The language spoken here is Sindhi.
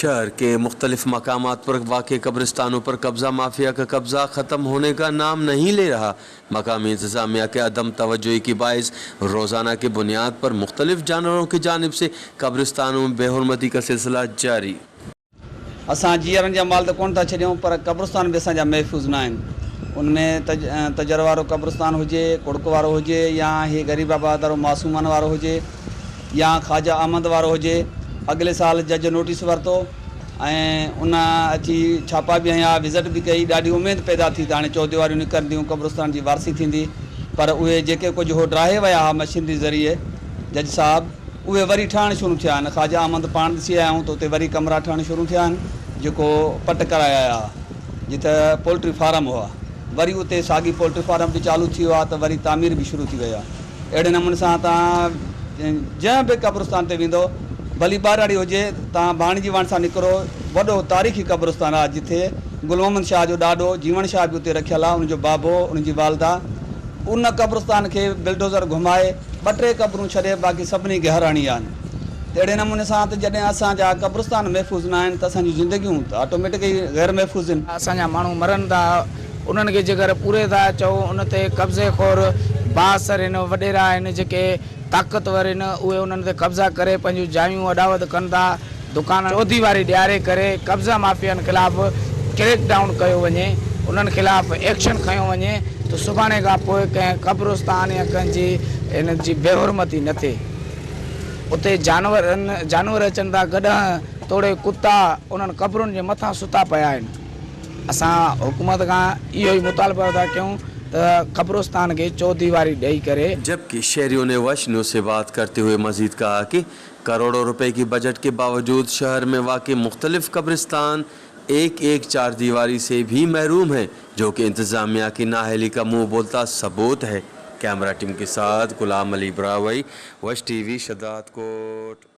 शहर के मुख्तलिफ मकामात पर वाक़ कब्रिस्तानों पर कब्ज़ा माफिया का कब्ज़ा ख़त्म होने का नाम नहीं ले रहा। मकामी इंतज़ामिया के अदम तवज्जोई की बायस रोज़ाना की बुनियाद पर मुख्तलिफ जानवरों की जानिब से कब्रिस्तानों में बेहुरमती का सिलसिला जारी। اسان جيئرن جا مال ته ڪونه ٿا ڇڏيون پر قبرستان به اسان جا محفوظ نه آهن. ان ۾ تجر وارو قبرستان هجي، ڪڙڪ وارو هجي يا هي غريب آباد وارو معصومن وارو هجي يا خواجه احمد وارو هجي. اڳلي سال جج نوٽيس ورتو ۽ ان اچي ڇاپا به هنيا، وزٽ به ڪئي، ڏاڍي اميد پيدا ٿي ته هاڻي چوديواريون نڪرنديون، قبرستان جي وارثي ٿيندي پر اهي جيڪي ڪجهه هو ڊاهي ويا ها مشينري ذريعي جج صاحب، اهي وري ٺهڻ شروع ٿيا آهن. خواجه احمد پاڻ ڏسي آيا آهيون ته اتي وري ڪمرا ٺهڻ شروع ٿيا آهن، جيڪو پٽ ڪرائي آيا ها، جتي پولٽري فارم هئا. وري اتي ساڳي پولٽري فارم به چالو ٿي ويو آهي ته وري تعمير به شروع ٿي وئي آهي. اهڙي نموني سان توهان جنهن به قبرستان تي ويندؤ، ڀلي ٻهراڙي هجي، توهان ڀاڻيجي واڻ سان نڪرو، وڏو تاريخي قبرستان آهي، جتي گل محمد شاهه جو ڏاڏو جيوڻ شاهه به اتي رکيل آهي، ان جو بابو، ان جي والده. ان قبرستان کي بلڊوزر گهمائي ٻه ٽي قبرون ڇڏي باقي سڀني کي هر هڻي آهن ته اهڙي نموني سان ته جڏهن اسان جا قبرستان محفوظ نه آهن ته اسان جون زندگيون ته آٽوميٽڪ ئي غير محفوظ آهن. اسان جا ماڻهو مرن ٿا انهن کي جيڪر پوري ٿا چئو ان تي قبضي خور بااثر آهن وڏيرا آهن جيڪي طاقتور آهن اهي انهن تي قبضا ڪري پنهنجون جايون اڏاوت ڪن ٿا دڪان چوديواري ڏياري ڪري قبضا مافيائن خلاف ڪريڪ ڊائون ڪيو وڃي انهن خلاف ايڪشن کنيو وڃي ته سڀاڻي کان پوء ڪنهن قبرستان يا ڪنهن جي ان جي بيحرمتي نه ٿئي اتي جانورن جانور اچن ٿا گڏهه توڙي ڪتا انهن قبرن جي مٿان ستا پيا آهن اسان حڪومت کان اهو ئي مطالبو ٿا ڪيون ته قبرستان کي چوديواري ڏئي ڪري. جبڪه شهريون ني وش نيوز سي بات ڪرتي هئي مزيد ڪها ڪه करोड़ों रुपए की बजट के बावजूद शहर में वाक़ मुख्तलिफ कब्रिस्तान एक एक चार दीवारी से भी महरूम हैं, जो कि इंतज़ामिया की नाअहली का मुंह बोलता सबूत है। कैमरा टीम के साथ गुलाम अली ब्रावई, वश टीवी, शहदादकोट।